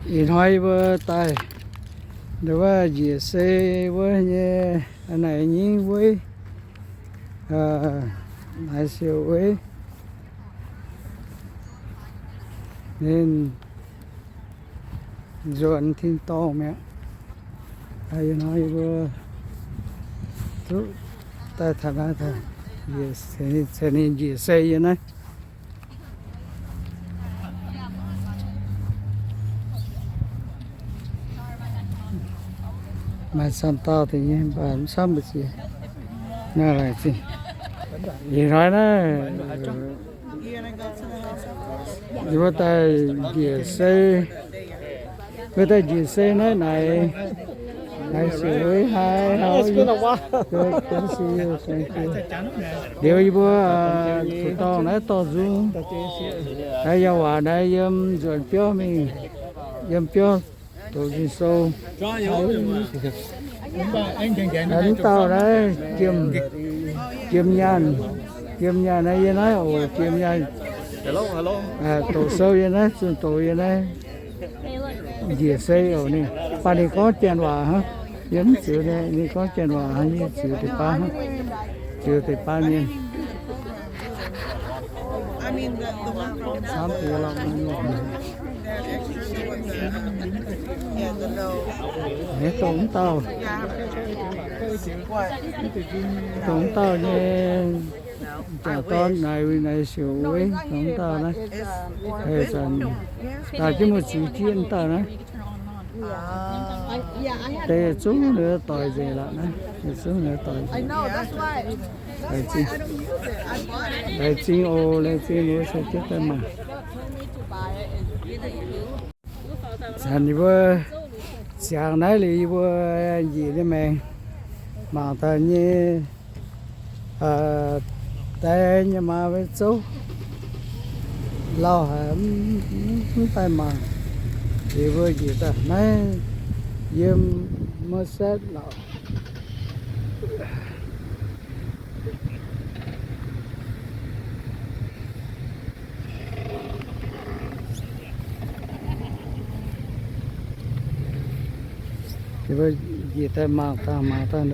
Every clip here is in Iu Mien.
Ih hnoi yie mbuo daaih nduov njiec sei wuov nyei naaic nyingv weiv, naaiv siou weiv, ninh nzuonx tin-dorngh mi'aqv. Ih hnoi yie mbuo duqv daaih taux naaiv, ceix ninh njiec sei yie naaiv. Maaih camv dauh deix nyei, mv baac mv camv mbu'ziex. Naaiv laengz zingh. Ih hnoi naaiv, yie mbuo daaih njiec sei, mbuo daaih njiec sei naaiv naaic, naaic siouc weiv haaix hauv, liuz yie mbuo zuqc dorh naaiv dorh nzung. Naaiv yaac waac naaiv yiem nzuonx biauv mingh, yiem biauv doqc nzung sou. Mv dauh naaiv jiem, jiem nyaanh, jiem nyaanh naaiv yie naaiv oc, jiem nyaanh. Doqc sou yie naaiv, zunh doqc yie naaiv. Njiec sei oc ninh. Mv baac ninh gorngv janx waac hnangv. Yie mv ziux ninh, ninh gorngv janx waac hnangv, yie ziux deix baav hnangv. Ziux deix baav mienh. Camv deix lorqc. Dongh mv dauh, dongh mv dauh nyei jangc dorn naaic, naaic siouc weiv dongh mv dauh naaiv. Heuc zanc daaih jienv muoz-ziex jieqv mv dauh naaiv. Deix yietc zungv ninh doic nzengc lorqc naaiv, yietc zungv ninh doic nzengc. Laengz zingh oc, laengz zingh mbuo caux jienv daaih mangc. Zanc yie mbuo ziangx naaiv liuz yie mbuo njiec nyei maengx mangc daaih nyei, die nyei maa maiv zouv lauh haic, mv daaih mangc. Yie mbuo njiec daaih naaiv yiem Merced lorqc. Yie mbuo njiec daaih mangc dangh, mangc dangh.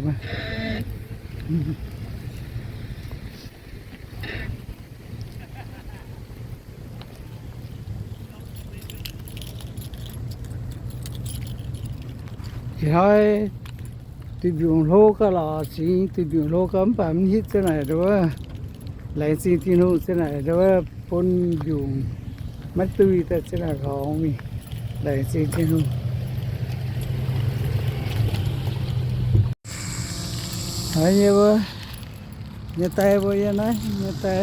Ih hnoi duih mbiungc hlo gauh lorqc, zingx duih mbiungc hlo gauh mv baac mv hitv ziouc naaic nduov. Laengz zingh Tin-Hungh ziouc naaic nduov bun mbiungc maiv duih daaih ziouc naaic lorngx mingh. Laengz zingh Tin-Hungh. Haiz nyei mbuo nyei die mbuo yiem naaiv nyei die,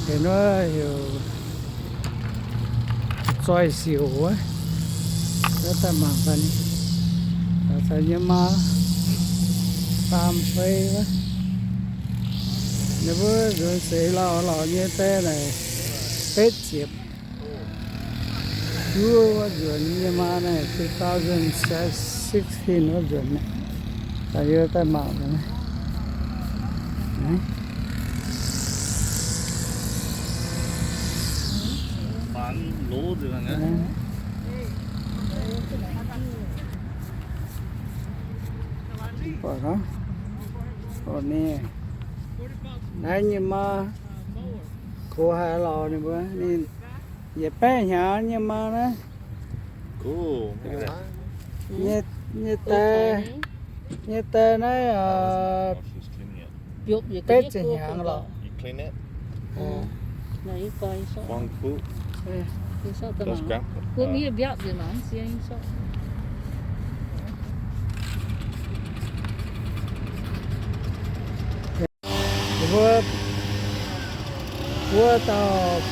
heuc wuov heuc zoih siouc wuov, wuov daaih mangc gaax ninh, caux nyei maa, saam fei wuov. Ninh mbuo nzuonx seix lauh lauh nyei die naaic betv ziepc juov wuov nzuonx nyei maa naaic, two thousand sixteen wuov nzuonx naaic. Daaih yie daaih mangc naaiv. Naaiv nyei maa gox haaix lorz ninh mbuo, ninh yietc baeqv hnyangx nyei maa naaiv. Nyei die, nyei die naaiv betv ziepc hnyangx lorz. Mbuo buo dauh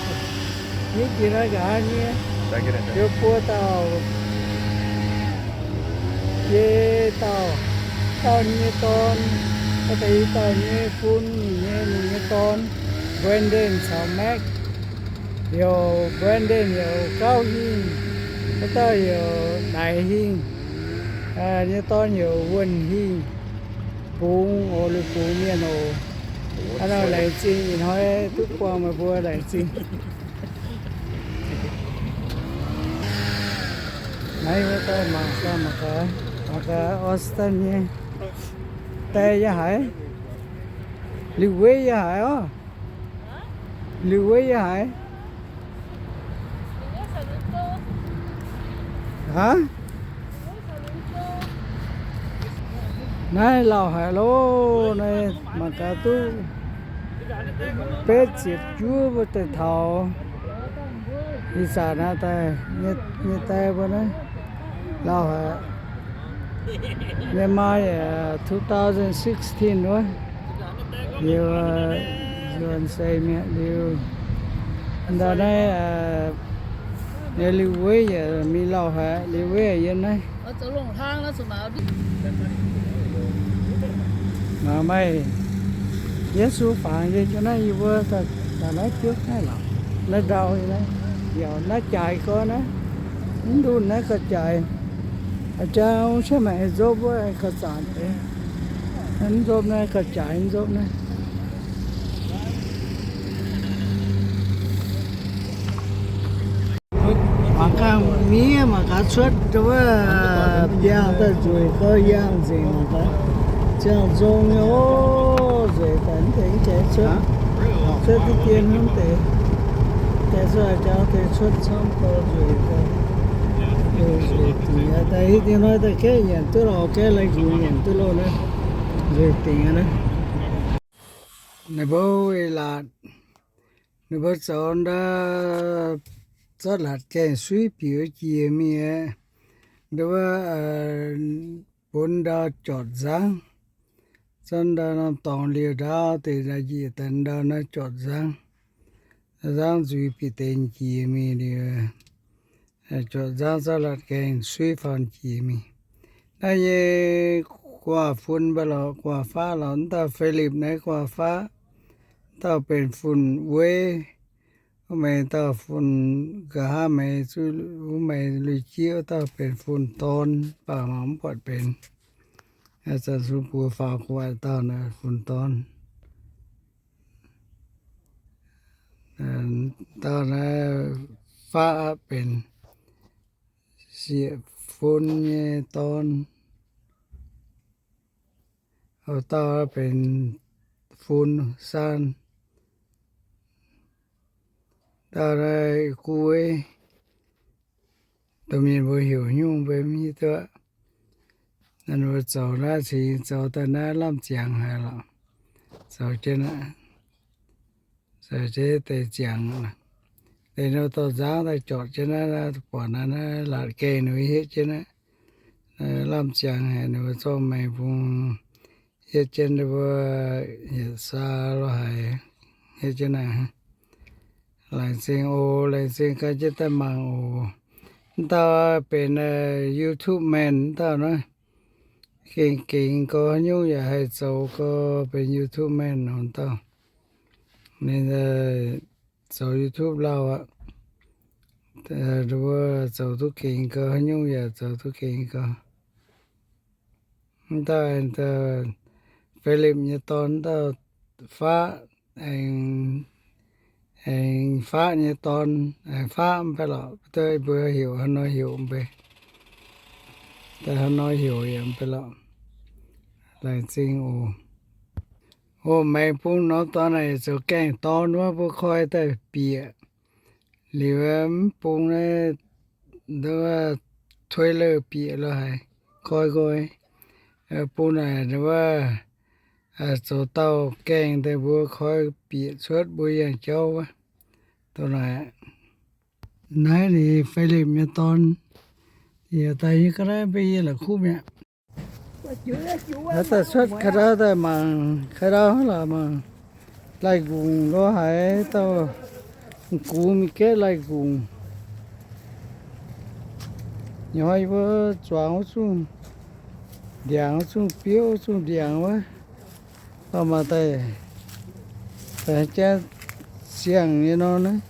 nitv jiex naaiv nqa'haav nyei, yie buo dauh, yie dauh, dauh nyei dorn, dauh deix dauh nyei fun, ninh nyei, ninh nyei dorn, Brandon caux Mac. Heuc Brandon heuc Gauv Hingh, wuov dauh heuc Naix Hingh, nyei dorn heuc Wuonh Hingh. Bungx oc, liuz bungx mienh oc. Hnangv nor laengz zingh ih hnoi duqv buangh meih mbuo, laengz zingh. Naaiv wuov daaih mangc gaax, mangc gaax, mangc gaax Austin nyei die yiem haaix? Liuc Wei yiem haaix orv? Liuc Wei yiem haaix? Aav, naaiv lauh haic loh. Naaiv mangc gaax duqv betv ziepc juov mbuo daaih taux ih zanc naaiv daaih nyei die mbuo naaiv lauh haic. Nyei maaih two thousand sixteen wuov, liuz nzuonx seix mi'aqv liuz. Ndau naaiv nyei Liuc Wei yaac mingh lauh haic. Liuc Wei yiem naaiv. Maaih Yesu fangx yiem jienv naaiv, yie mbuo daaih naaiv biouv naaiv lorqc. Naaiv ndau naaiv, yaac naaiv jaaix gorn naaiv, mv ndunh naaiv gauh jaaix. Jang wuov cien maaih nzopv wuov gauh zanc deix. Mv nzopv naaiv gauh jaaix, mv nzopv naaiv. Mangc gaax miev, mangc gaax cuotv wuov biangh daaih nzueic gau, yangh nzengc mangc gaax. Ziangh nzong nyei oc, nzueic daaih mv deix mv deix cuotv, cuotv diqv dien hnangv deix. Deix cuotv jauv deix cuotv camv gau, nzueic gau, nzueic dingc. Daaih hiuv dingh hnoi daaih gaeqv nyanc duqv loh, gaeqv lai-nqunx nyanc duqv loh naaiv, nzueic dingc aqv naaiv. Ninh mbuo weic laatc, ninh mbuo zoux ndau zorqv latc gaengh suiv biux jiex mingh aqv. Ndau wuov, bun ndau jortc nzangv, zorqv ndau norm dorngx liouh ndaauv deix njiec daaih ndau naaiv jortc nzangv. Nzangv nzuiz bieqc deix jiex mingh liuz, jortc nzangv zorqv latc gaengh suiv faaux jiex mingh. Naaiv nyei guaav fun mv baac lorqc, guaav faqv lorqc. Mv dauh Philip naaiv guaav faqv, mv dauh benx fun weiv. Wuov meih dauh fun nqa'haav meih zuqc wuov meih lui-jieqv, wuov dauh benx fun dorn, mv baac mangc mv buatc benx. Zanc sun buoz faaux gu'nguaaic dauh naaiv fun dorn. Dauh naaiv faqv aqv benx sieqv fun nyei dorn. Dauh benx fun saan. Dauh naaiv guv, domh mienh mbuo heuc nyungc mbuo mv hiuv duqv. Ninh mbuo zoux naaiv cingx zoux daaih naaiv lamh ziangx haic lorqc. Zoux jienv aqv, zoux jienv deix ziangx. Deix nor dorh nzangv daaih jortc jienv naaiv, buatc naaiv, naaiv laatc gaengh ninh mbuo hietv jienv aqv. Lamh ziangx haic, ninh mbuo zorqv maengx bung hietv jienv, ninh mbuo yietc saa lo haic hietv jienv naaiv. Laengz zingh oc, laengz zingh gan jienv daaih mangc oc. Mv dauh benx YouTube mand, mv dauh naaiv gengh gengx gorx, haaix nyungc yaac haih zoux gorx, benx YouTube mand nor dauh. Ninh zoux YouTube lauh aqv. Mbuo zoux duqv gengx gorx, haaix nyungc yaac zoux duqv gengx gorx. Mv dauh Philip nyei dorn, mv dauh faqv, aengx, aengx faqv nyei dorn, aengx faqv mv bei lorqc, mbuo heuc haaix nor heuc mv bei. Daaih haaix nor heuc yaac mv bei lorqc. Laengz zingh oc. O, maengx bung norm dorn naaic zoux gaengh dorn wuov, mbuo koi daaih bieqc liuz, mv bung naaiv, nduov, tuei leih bieqc lo haic, koi nqoi. Bung naaic nduov, zoux dauh gaengh daaih mbuo koi bieqc cuotv mbuo yangh jauv wuov. Dongh naaic, naaiv ninh Philip nyei dorn, yaac daaih nyei ga'naaiv mbuo yie la'kuqv mi'aqv. Naaiv daaih cuotv ka'ndau daaih mangc, ka'ndau laaix mangc lai-nqungc lo haic, dauh m'gux mingh gaeqv lai-nqungc. Nyoih yie mbuo zuangx wuov zungh ndiangx, wuov zungh biouv, wuov zungh ndiangx wuov, dorh maaih daaih, daaih jaa siang nyei nor naaiv.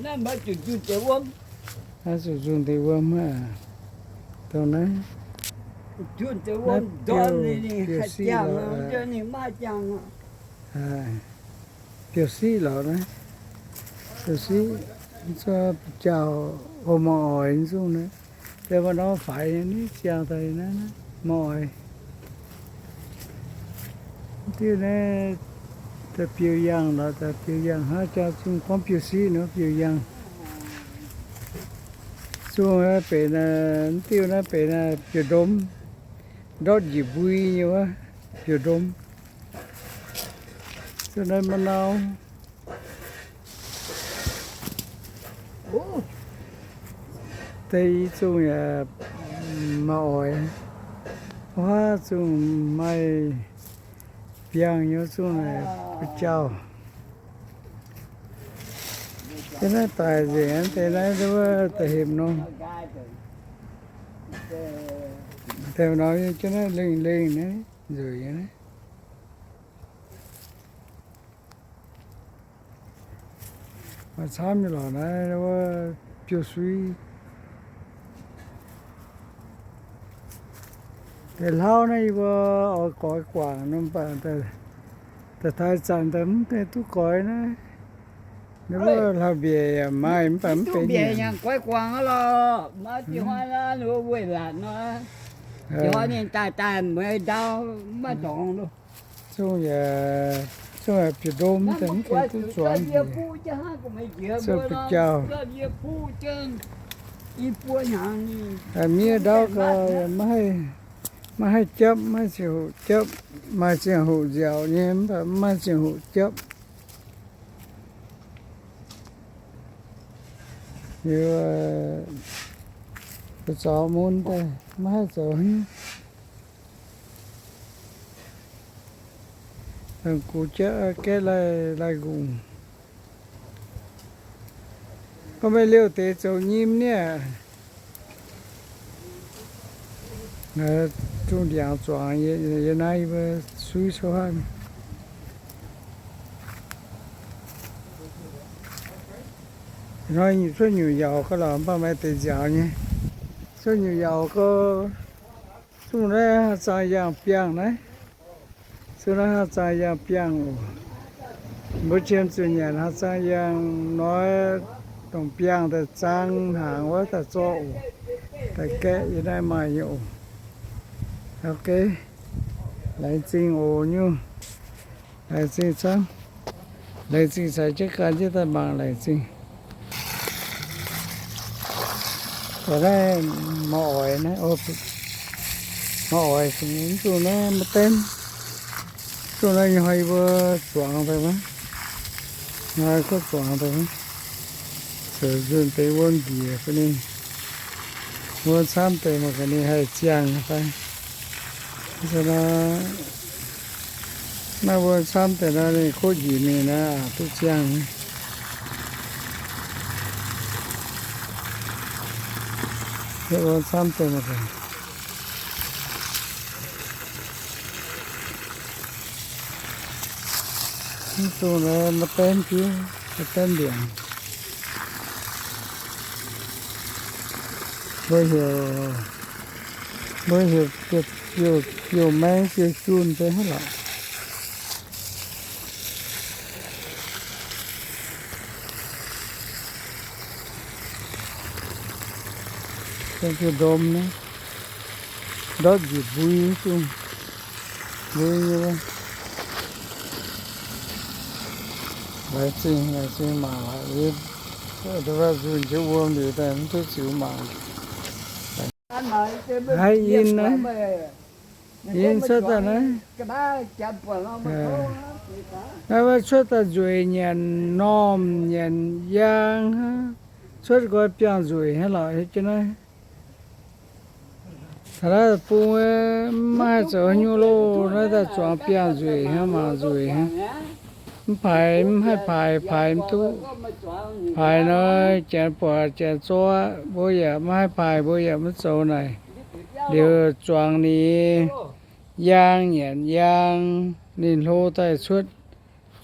Naaiv zuqc nzungh deix wuom aqv. Dongh naaiv, naaiv biouv siqv lorqc, biouv siqv lorqc naaiv. Biouv siqv, mv zuqc jauv, o, mangc oix mv zungh naaiv. Deix maaih norm faix nyei, ziangh daaih naaiv, mv oix. Diuh naaiv daaih biux yangh lorqc, daaih biux yangh hnangv, jangx zungh gorngv biux siqv nor biux yangh. Zungh naaiv benx, diuh naaiv benx biux ndom, ndortv njiec mbui nyei wuov, biux ndom. Zungh naaiv maiv nau. Deix i zungh yaac maaih oix, huaav zungh maaih biangh nyei, zungh naaic buo jauh. Jienv naaiv daic nzengc, deix naaiv wuov da'hepc nor. Da'hepc nor jienv naaiv lengh lengh naaiv nzueic nyei naaiv. Maaih camv nyei lorqc naaiv wuov biouv-suiv. Deix hlauv naaiv yie mbuo oix goix guangc nor, mv baac da'taaix zanc daaih mv gaengh duqv goix naaiv. Ninh mbuo hlauv-mbiec yaac maaih mv baac mv benx nyanc. Goix guangc lorqc, maiv dingh hnoi weih laatc nor, dingh hnoi ninh daaih daaih meih ndau mv maaih dorngx. Zungh yaac, zungh yaac bieqc ndom daaih mv gaengh duqv zuangx. Zungh ba'jauh. Miev ndauv gau, maiv haih japv, maiv ziangh hoc japv. Maaih ziangh hoc nziaauc nyei, mv baac mv maaih ziangh hoc japv. Liuz, zaux mun daaih maiv haih zoux haaix nyungc. Dongh gux jaqv gaeqv lai, lai-ngongh. Gorngv meih liouh deix zoux nyim niaa. Zungh ndiangx zuangx yie naaiv, yie mbuo suiv coqv haiv. Hnoi cuotv nyutc yaauc gau lorqc, mv baac maaih deix nziaaux nyei. Cuotv nyutc yaauc gau, zungh naaiv haaix zaang yangh biangh naaiv. Zungh naaiv haaix zaang yangh biangh oc. Mbuo qiemx zuqc nyanc haaix zaang yangh hnoi, dongh biangh daaih zaang hnaangx wuov daaih zorqv oc. Daaih gaeqv yie naaiv maaih nyei oc. Ok, laengz zingh oc nyungc. Laengz zingh camv. Laengz zingh caux jienv gan jienv daaih mangc, laengz zingh. Dongh naaiv maiv oix naaiv, maiv oix, mv dungx naaiv maiv benv. Dongh naaiv nyei hnoi yie mbuo zuangx daaih maiv, hnoi kuv zuangx daaih maiv, zoux nzunh deix wuom njiec bun ninh. Wuom camv deix mangc gaax ninh haih ziangh fai. Mv baac maaih wuom camv deix nor ninh kuv njiec mingh naaiv duqv ziangh. Wuom camv deix mangc gaax. Mv dungx maiv benv fiev, maiv benv ndiangx. Mbuo heuc, mbuo heuc biouv-maeng biouv-junh deix hnangv lorqc. Dongh biouv-ndom naaiv, ndortv njiec mbui, zungh mbui nyei. Laengz zingh, laengz zingh mangc laaix. Nzunh jienv wuom liuz daaih mv duqv ziux mangc. Haiz in naaiv, in cuotv daaih naaiv, naaiv cuotv daaih nzueic nyanc, normh nyanc, yaang hnangv. Cuotv nqoi biangh nzueic hnangv lorqc, hiuv jienv naaiv. Taux naaiv bung maiv haih zoux haaix nyungc loh, naaiv daaih zuangx biangh nzueic hnangv, mangc nzueic hnangv. Mv paaix, mv haih paaix, paaix mv duqv. Paaix nor, janx buatc janx zorqv, mbuo yaac maiv haih paaix, mbuo yaac maiv zoux naaic. Liuz zuangx ninh yaang nyanc yaang, ninh hlo daaih cuotv,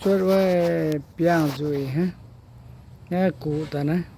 cuotv wuov biangh nzueic hnangv. Naaiv guqc daaih naaiv.